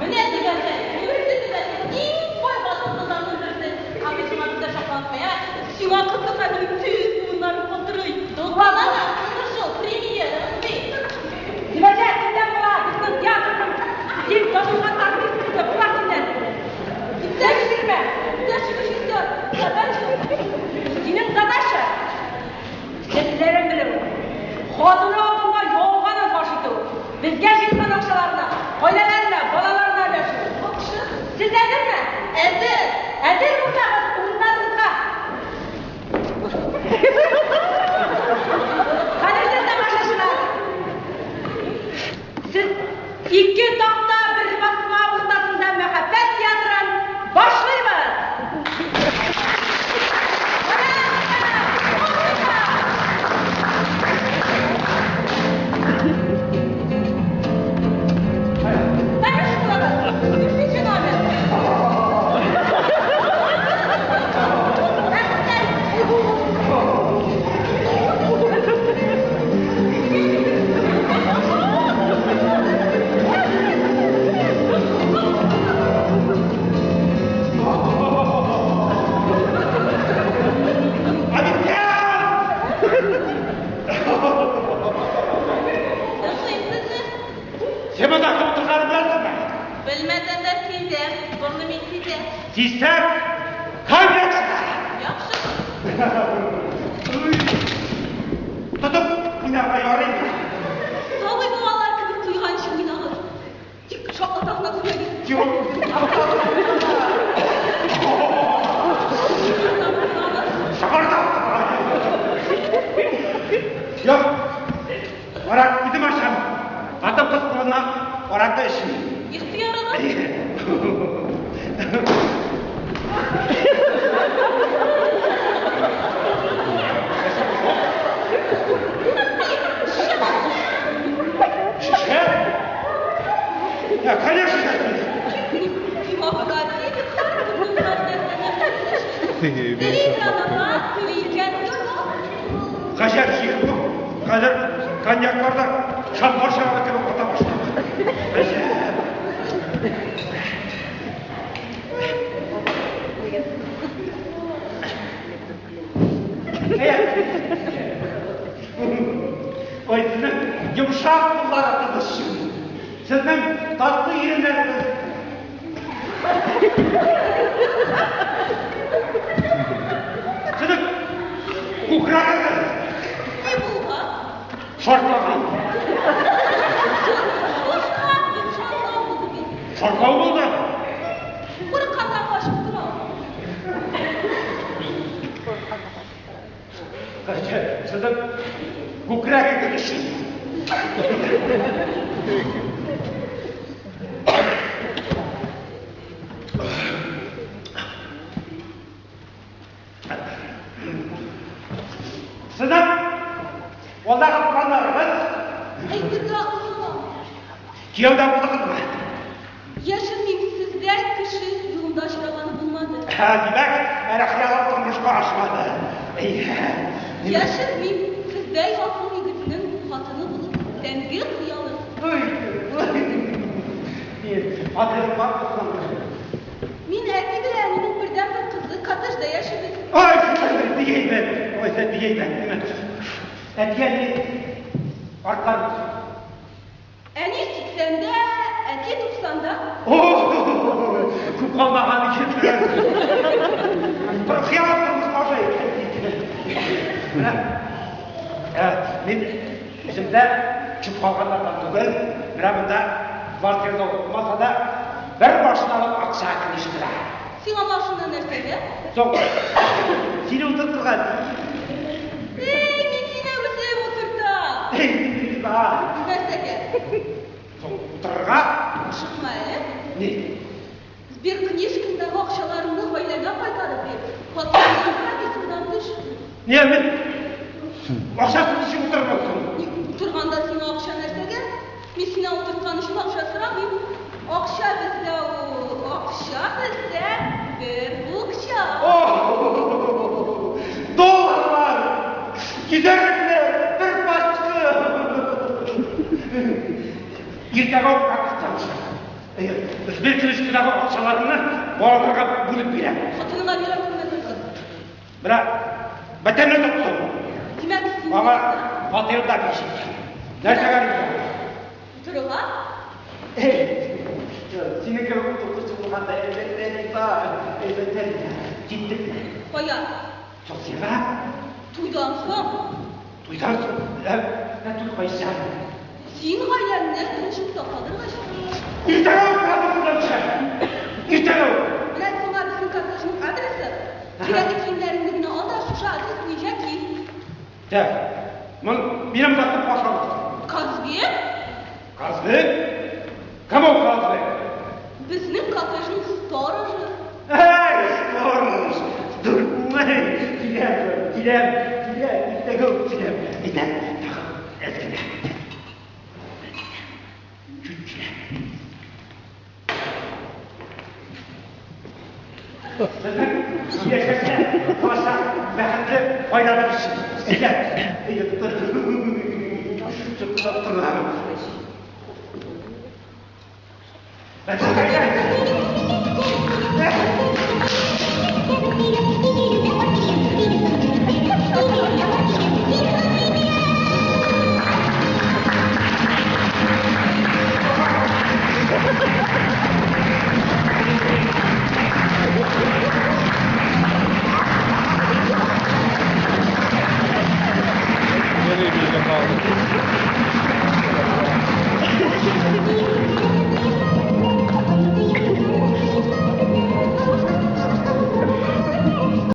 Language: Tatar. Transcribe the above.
Менә дигән хәл. Иң бай хатын-кызларның берсе. Кабичыңа шатланып, ә? Сиңа кызык әле төз буыннарым калтырый. Дуслана, шул премьера. Зөбәрҗәт, синнән була, безнең театрның иң танылган артисткасы була синнән. Иптәш Бирмә. Иптәш режиссер, задача. Синең задача серләрен белү. Хатыны алдында ялганын фаш итү. Безгә җыелган акчаларны гаиләләренә, балаларына өләшү. Яхшы. Сез әзерме? Әзер. Әзер булсагыз, урыннарыгызга. Кадерле тамашачылар, сез ике такта бер басма уртасында мәхәббәт театрын башлыйбыз. Музыка! Таныш булыгыз. Дүртенче номер. Рәхмәт. Официант! Тыңлыйм сезне. Син монда кем утырганын беләсеңме? Белмәсәм дә сизәм, борыным сизә. Сизсәң, коньяк чыгар. Яхшы. Тотып уйнарга ярыймы? Сабый балалар кебек туйганчы уйнагыз. Тик шартлата гына күрмәгез. Юк. Чыгарда. Юк. Арак үзем эчәм. Хатын-кыз кулыннан аракы эчмим. Ихтыярыгыз. Шешә? Я, конечно, Сиңа Теле икән. Гаҗәп җир бу. Хәзер коньяклар да шампан шәрабы кебек ата башлады. Гаҗәп. Ой, сезнең йомшак кулларыгыз өчен, сезнең татлы иреннәрегез. Сезнең күкрәгегез Ни булган? шартлаган. Шушкан бит, шартлау булды бит. Шартлау булды. Курыкканнан качып тора. Гаҗәп, сезнең күкрәгегез өчен. Сезнең алдагы планнарыгыз? Әйтергә оялам. Кияүдә булдыгызмы? Яшермим, сездәй кеше юлымда очраганы булмады. Һә, димәк, әле хыялым тормышка ашмады. Әйе. Яшермим, сездәй асыл егетнең хатыны булу күптәнге хыялым. Ой, ой. Адрес бармы соң? Мин әти белән әнинең бердәнбер кызы, коттеджда яшибез. Ой, бик әйбәт. Ой, син бик әйбәт. Әти-әни арткан. Әни 80-дә, әти 90-да. О, күп калмаган икән. Бер хыялым тормышка аша икән. Менә, мин үзем дә чүп калганнардан түгел. Менә монда квартирада булмаса да, бер машиналык акча килештерә. Сиңа машина нәрсәгә? Соң, сине утыртырга. Эй, мин сине үзем утыртам. Эй, Нәрсәгә? Соң, утырырга? Ашыкма әле. Ни? Сберкнижкаңдагы акчаларыңны гаиләңә кайтарып бир. Хатыныңның пропискадан төш. Не, мин акчасын ничек утырырмын соң? Утырганда сиңа акча нәрсәгә? Мин синнән утырткан өчен акча сорамыйм. Акча бездә ул, акча бездә бер букча. Долларлар! Йөзәрлекләр, бер пачка! Иртәгә үк карточкадан төшә. Сберкнижкадагы акчаларны балаларга бүлеп бирәм. Хатыныңа бирә күрмәсен кыз. Менә бәтәне тоттым. Димәк, син Аңа фатир да бирәчәк. Нәрсәгә риза? Утырырга? Синең кебек утыртучы булганда, әлбәттә риза, әлбәттә риза. Киттек. Кая? Сосига. Туйдан соң. Туйдан соң. Ә туй кайчан? Син гаиләңне тынычлыкта калдыргач. Иртәгә үк карточкадан төшә. Иртәгә үк. Менә сиңа безнең коттеджның адресы. Кирәкле киемнәреңне генә ал да шушы адрес буенча кил. Так. Мин минем датым пожалуйста. Казбек? Казбек? Кем ул Казбек? Безнең коттеджның сторожы. Эй, сторож! Дурной! Киләм, киләм, киләм, иртәгә үк киләм. Әйдә, тагын әз генә. Чуть киләм. Безнең киләчәктә булачак бәхетле гаиләбез өчен. Әйдә, әйдә, тотыр. Тотып тор. Бәхетле гаилә. Nereye bir kaldı?